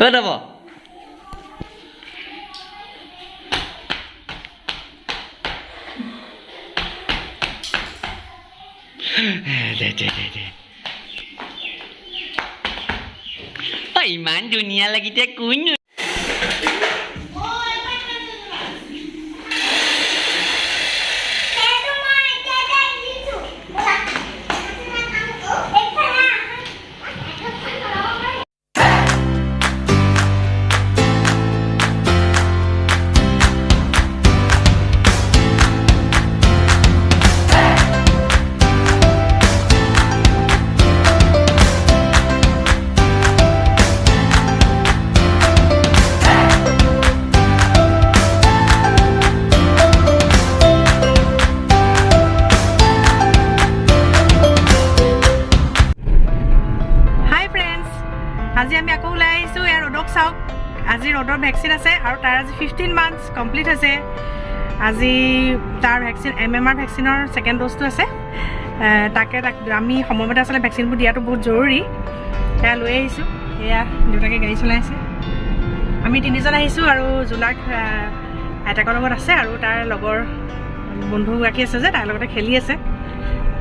অ দাব। দে দে দে দে। অ, ইমান ধুনীয়া লাগিছে কোন? হাই ফ্ৰেণ্ডছ, আজি আমি আকৌ ওলাই আহিছোঁ। ইয়াৰ ৰ'দক চাওক, আজি ৰ'দৰ ভেকচিন আছে আৰু তাৰ আজি 15 মান্থছ কমপ্লিট হৈছে। আজি তাৰ ভেকচিন, এমএমআৰ ভেকচিনৰ ছেকেণ্ড ড'জটো আছে। তাকে তাক আমি সময়মতে আচলতে ভেকচিনবোৰ দিয়াটো বহুত জৰুৰী। সেয়া লৈ আহিছোঁ। সেয়া দেউতাকে গাড়ী চলাই আছে, আমি তিনিজন আহিছোঁ আৰু জোলাক আইতাকৰ লগত আছে আৰু তাৰ লগৰ বন্ধুগৰাকী আছে যে তাৰ লগতে খেলি আছে।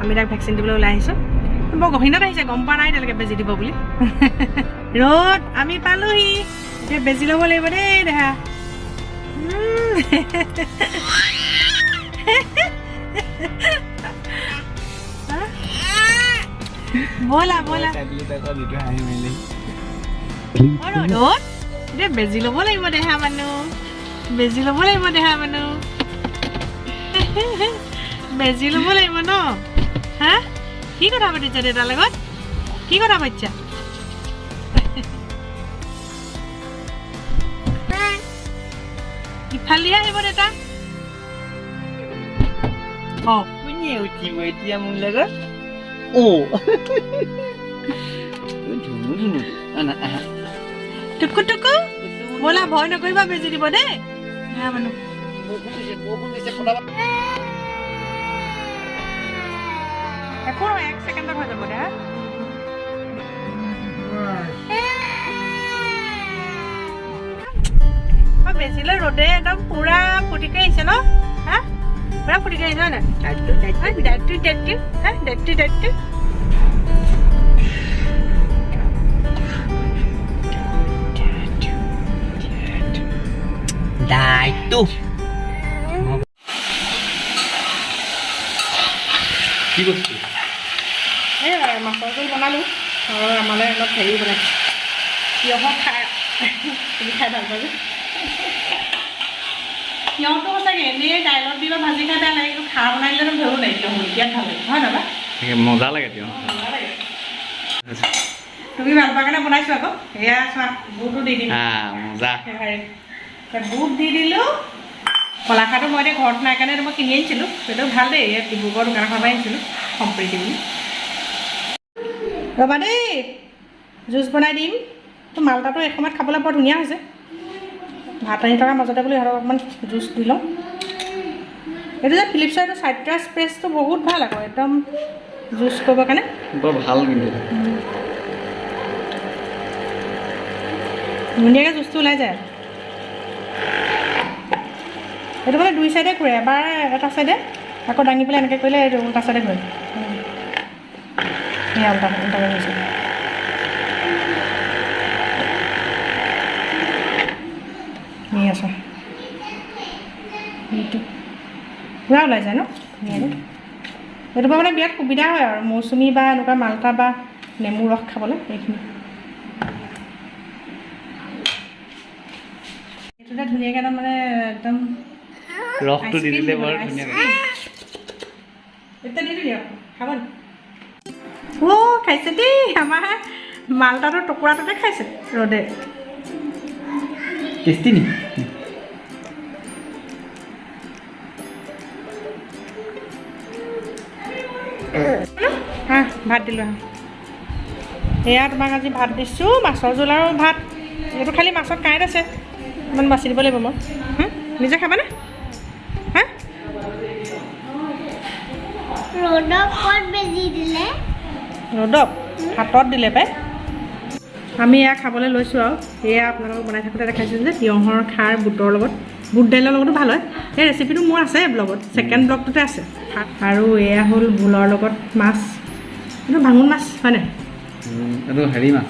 আমি তাক ভেকচিন দিবলৈ ওলাই আহিছোঁ। বৰ গহীনত আহিছে, গম পোৱা নাই এতিয়ালৈকে বেজি দিব বুলি। ৰ'দ, আমি পালোহি, এতিয়া বেজি ল'ব লাগিব দেই দেহা। হা? ব'লা ব'লা। অ, ৰ'দত এতিয়া বেজি ল'ব লাগিব দেহা মানুহ, বেজি ল'ব লাগিব দেহা মানুহ, বেজি ল'ব লাগিব ন? হা, কি কথা পাতিছা দেউতাৰ লগত? কি কথা পাতিছা? ইফালেহে আহিব দেউতা। অ। কোনে উঠিব এতিয়া মোৰ লগত? অ, ধুনু ধুনু, আহা। টুকু টুকু, ব'লা, ভয় নকৰিবা, বেজি দিব দেই। হা মানুহ। বৰষুণ দিছে, বৰষুণ দিছে, ফটাফট। একো নহয়, এক ছেকেণ্ডত হৈ যাব দে। হা, অ, বেজিলৈ ৰ'দে একদম পুৰা ফুটি কৰি আহিছে ন? হা, পুৰা ফুটি কৰি আহিছে হয় নাই? হা, দাঁতটো দাঁতটো, হা, দাঁতটো দাঁতটো। দায়িত্ব কি বস্তু? এই মাছৰ জোল বনালোঁ আৰু আমালৈ অলপ হেৰি বনাইছোঁ, তিয়ঁহৰ খাৰ। তুমি খাই ভাল পোৱা যে তিয়ঁহটো। সঁচাকৈ এনেই দাইলত দি বা ভাজি খাই বেয়া লাগে, কিন্তু খাৰ বনাই দিলে ধৰিব নাই তিয়ঁহ বিৰাট ভাল লাগে, হয় নহয়? মজা লাগে তিয়ঁহ। মজা লাগে। তুমি ভাল পোৱা কাৰণে বনাইছোঁ আকৌ। এয়া চোৱা, বুটো দি দিম। মজা। ফেভাৰিট বুট দি দিলোঁ। কলাখাৰটো মই এতিয়া ঘৰত নাই কাৰণে এইটো মই কিনি আনিছিলোঁ। সেইটো ভাল দেই, ইয়াত ডিব্ৰুগড় দোকানখনৰ পৰা আনিছিলোঁ, সম্প্ৰীতি বুলি। ৰ'বা দেই, জুচ বনাই দিম। তো মালটাটো এই সময়ত খাবলৈ বৰ ধুনীয়া হৈছে। ভাত আনি থকাৰ মাজতে বোলো ইহঁতক অকণমান জুচ দি লওঁ। এইটো যে ফিলিপছৰ এইটো চাইট্ৰাছ প্ৰেছটো বহুত ভাল আকৌ, একদম জুচ কৰিবৰ কাৰণে। বৰ ভাল কিন্তু। ধুনীয়াকৈ জুচটো ওলাই যায়। এইটো মানে দুই চাইডে ঘূৰে, এবাৰ এটা চাইডে, আকৌ দাঙি পেলাই এনেকৈ কৰিলে এইটো উল্টা চাইডে ঘূৰে। সেয়া উল্টা উল্টাকৈ হৈছে। এই আছে, এইটো পূৰা ওলাই যায় ন ধুনীয়াকৈ। এইটোৰ পৰা মানে বিৰাট সুবিধা হয় আৰু মৌচুমী বা এনেকুৱা মাল্টা বা নেমু ৰস খাবলৈ এইখিনি। এইটোতে ধুনীয়াকৈ একদম মানে একদম ৰসটো দি দিলে বৰ ধুনীয়া লাগে। এতিয়া দি দিয়ক, খাব নি? অ' খাইছে দেই, আমাৰ মাল্টাটোৰ টুকুৰাটোতে খাইছে ৰ'দে। টেষ্টি নি? হা, ভাত দিলোঁ। হা, এয়া তোমাক আজি ভাত দিছোঁ, মাছৰ জোল আৰু ভাত। এইটো খালি মাছত কাঁইট আছে, ইমান বাছি দিব লাগিব মই। হা, নিজে খাবানে? হা। ৰ'দক ক'ত বেজি দিলে? ৰ'দক হাতত দিলে পাই। আমি এয়া খাবলৈ লৈছোঁ আৰু এয়া আপোনালোকক বনাই থাকোঁতে দেখাইছিলোঁ যে তিয়ঁহৰ খাৰ বুটৰ লগত, বুট দাইলৰ লগতো ভাল হয়। এই ৰেচিপিটো মোৰ আছে ব্লগত, ছেকেণ্ড ব্লগটোতে আছে। আৰু এয়া হ'ল ভোলৰ লগত মাছ, এইটো ভাঙোন মাছ হয় নাই? এইটো হেৰি মাছ,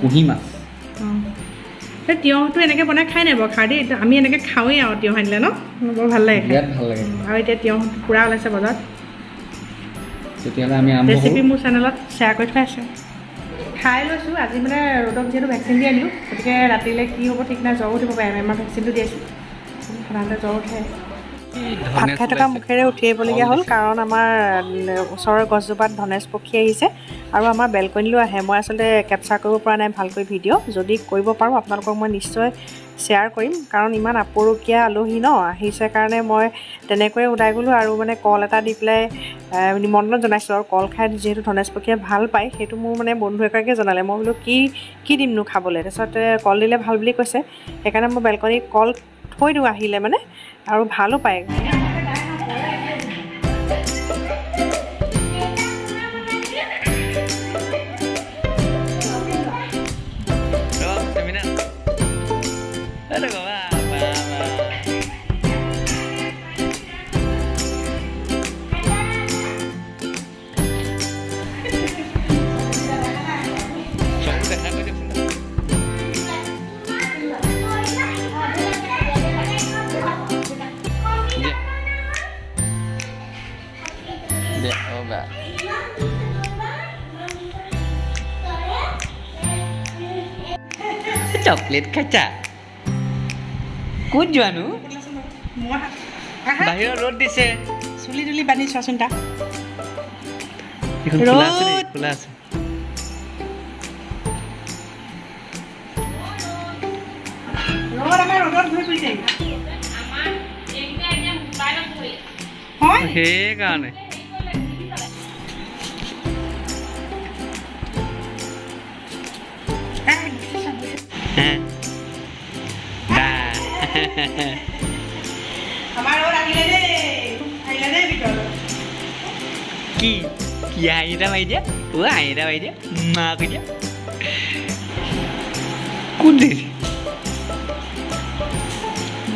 কুঁহি মাছ। অঁ, এই তিয়ঁহটো এনেকৈ বনাই খাই নাই বাৰু খাৰ দি? আমি এনেকৈ খাওঁৱেই আৰু তিয়ঁহ আনিলে ন, বৰ ভাল লাগে। বিৰাট ভাল লাগে। আৰু এতিয়া তিয়ঁহটো পূৰা ওলাইছে বজাৰত। তেতিয়াহ'লে আমি আৰম্ভ ৰেচিপি মোৰ চেনেলত শ্বেয়াৰ কৰি থোৱা আছে। খাই লৈছোঁ আজি, মানে ৰ'দক যিহেতু ভেকচিন দি আনিলোঁ, গতিকে ৰাতিলৈ কি হ'ব ঠিক নাই, জ্বৰ উঠিব পাৰে। MMR ভেকচিনটো দিয়াইছোঁ, সাধাৰণতে জ্বৰ উঠে। ভাত খাই থকা মুখেৰে উঠি আহিবলগীয়া হ'ল, কাৰণ আমাৰ ওচৰৰ গছজোপাত ধনেশ পক্ষী আহিছে আৰু আমাৰ বেলকনিলৈও আহে। মই আচলতে কেপচাৰ কৰিব পৰা নাই ভালকৈ ভিডিঅ', যদি কৰিব পাৰোঁ আপোনালোকক মই নিশ্চয় শ্বেয়াৰ কৰিম, কাৰণ ইমান আপুৰুগীয়া আলহী ন আহিছে কাৰণে মই তেনেকৈয়ে ওলাই গ'লোঁ আৰু মানে কল এটা দি পেলাই নিমন্ত্ৰণ জনাইছোঁ। আৰু কল খাই যিহেতু ধনেশ পক্ষীয়ে ভাল পায়, সেইটো মোৰ মানে বন্ধু এগৰাকীয়ে জনালে। মই বোলো কি কি দিমনো খাবলৈ, তাৰপিছতে কল দিলে ভাল বুলি কৈছে, সেইকাৰণে মই বেলকনিত কল থৈ দিওঁ আহিলে মানে, আৰু ভালো পায়। চকলেট খাইছা? ক'ত যোৱানো? বাহিৰত ৰ'দ দিছে, চুলি তুলি বান্ধি চোৱাচোন তাক। খোলা আছে। সেইকাৰণে কি কি হাঁহি এটা মাৰি দিয়া, অ হাঁহি এটা মাৰি দিয়া, মা কৈ দিয়া। কোন দেখিছে?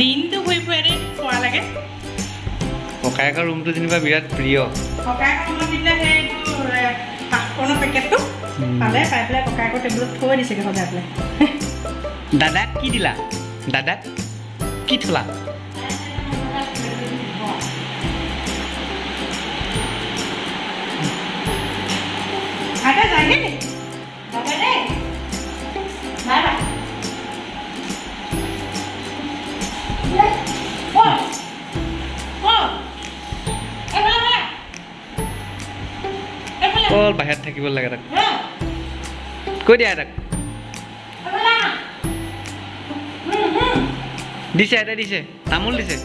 দিনটো ঘূৰি ফুৰে দেই, খোৱা লাগে। ককায়েকৰ ৰুমটো যেনিবা বিৰাট প্ৰিয়। ককায়েকৰ ৰুমত দি পেলাই সেইটো পাঁচফোৰণৰ পেকেটটো পালে, পাই পেলাই ককায়েকৰ টেবুলত থৈ দিছেগৈ সজাই পেলাই। দাদাক কি দিলা? দাদাক কি থলা? আইতা যায়গে নি? বাবা দেই, বাই বাই। অকল বাহিৰত থাকিব লাগে তাক। কৈ দিয়া তাক। দিছে, আইতাই দিছে, তামোল দিছে।